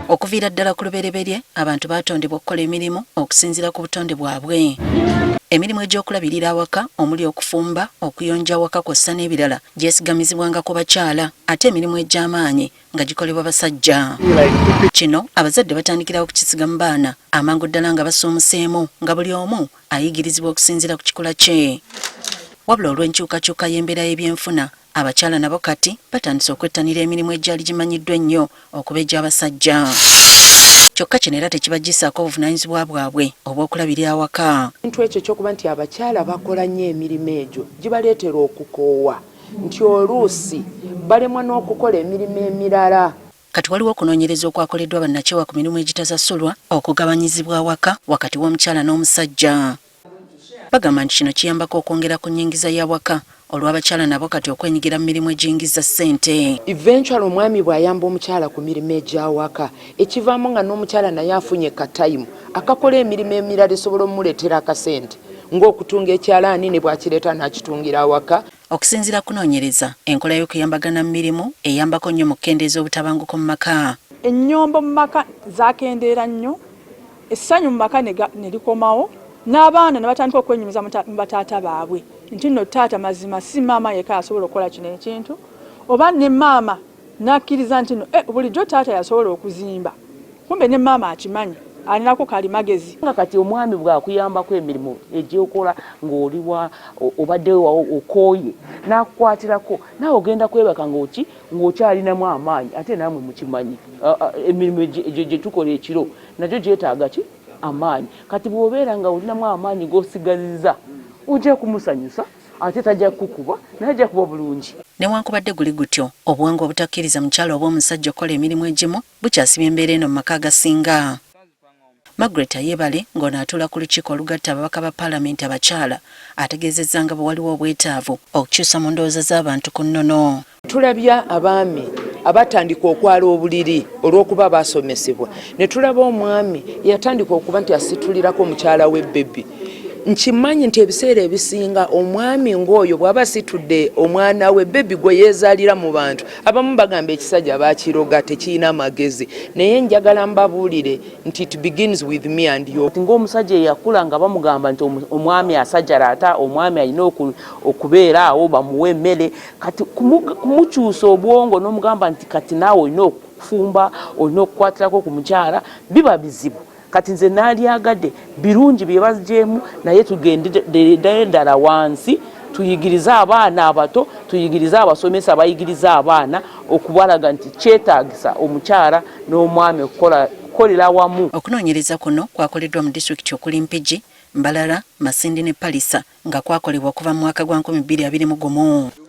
Okuviira ddala ku lubereberye, abantu baatondebwa okukola emirimu okusinziira ku butonde bwabwe. Emirimu egy'okulabirira awaka omuli okufumba, okuyonja awaka kw'ossa n'ebirala gyesigamizibwanga ku bakyala ate emirimu egy'amaanyi nga gikolebwa basajja. Kino abazadde batandikirawo okukisiga mu baana amangu ddala nga basuumuseemu nga buli omu ayigirizibwa okusinziira ku kikula kye. Wabula olw'enkyukakyuka y'embeera y'ebyenfuna, abakyala nabo kati batandise okwettanira emirimu egyali gimanyiddwa ennyo okuba egy'abasajja. Kyokka kino era tekibaggyisaako buvunaanyizibwa bwabwe obw'okulabirira awaka. Ekintu ekyo eky'okuba nti abakyala bakola nnyo emirimu egyo gibaleetera okukoowa nti oluusi balemwa n'okukola emirimu emirala. Kati waliwo okunoonyereza okwakoleddwa bannakyewa ku mirimu egitasasulwa okugabanyizibwa awaka wakati w'omukyala n'omusajja. Bagamba nti kino kiyambako okwongera ku nnyingiza y'awaka olw'abakyala nabo kati okwenyigira mu mirimu egiyingiza ssente. Eventually omwami bw'ayamba omukyala ku mirimu egy'awaka ekivaamu nga n'omukyala naye afunye ka time akakola emirimu emirala esobola omuleetera akasente ng'okutunga ekyalaani ne bw'akireeta n'akitungira awaka. Okusinziira ku kunoonyereza, enkola y'okuyambagana mu mirimu eyambako nnyo mu kukendeeza obutabanguko mu maka. Ennyombo mu maka zakendeera nnyo, essanyu mu maka ne likomawo, n'abaana ne batandika okwenyumiza mu bataata baabwe nti nno taata mazima si maama yekka asobola okukola kino ekintu, oba ne maama n'akkiriza nti nno bulijjo taata yasobola okuzimba, kumbe ne maama akimanyi alinako kalimagezi. Nga kati omwami bw'akuyambako emirimu egyokola ng'oli wa obadde okooye n'akukwatirako naawe ogenda kwebaka ng'oki ng'okyalinamu amaanyi ate naamwe mukimanyi emirimu egyo gye tukola ekiro nagyo gyetaaga ki amaanyi kati bw'obeera nga olinamu amaanyi g'osigazizza ojja kumusanyusa ate tajja kukuba naye ajja kuba bulungi. Newankubadde guli gutyo, obuwangwa obutakkiriza mukyala oba omusajja okukola emirimu egimu bukyasibye embeera eno mu maka agasinga. Margaret Ayebare ng'ono atuula ku lukiiko olugatta ababaka ba palamenti abakyala ategeezezza nga bwe waliwo obwetaavu okukyusa mu ndowooza z'abantu ku nnono. Tulabye abaami abatandika okwala obuliri olw'okuba baasomesebwa ne tulaba omwami eyatandika okuba nti asitulirako mukyala we bbebi. Nkimanyi nti ebiseera ebisinga omwami ng'oyo bw'aba asitudde omwana we bbebi gwe yeezaalira mu bantu, abamu bagamba ekisajja baakiroga tekirina magezi, naye njagala mbabuulire nti it begins with me and you. Ng'omusajja eyakula nga bamugamba nti omwami asajjala ate omwami alina okubeera awo bamuwe emmere, kati kumukyusa obwongo n'omugamba nti kati naawe olina okufumba, olina okukwatirako ku mukyala, biba bizibu. Kati nze naalyagadde birungi bye bagyemu naye tugendere ddala wansi tuyigirize abaana abato, tuyigirize abasomesa abayigiriza abaana okubalaga nti kyetaagisa omukyala n'omwami okukolera wamu. Okunoonyereza kuno kwakoleddwa mu disitulikiti okuli Mpigi, Mbarara, Masindi ne Pallisa nga kwakolebwa okuva mu mwaka gwa 2021.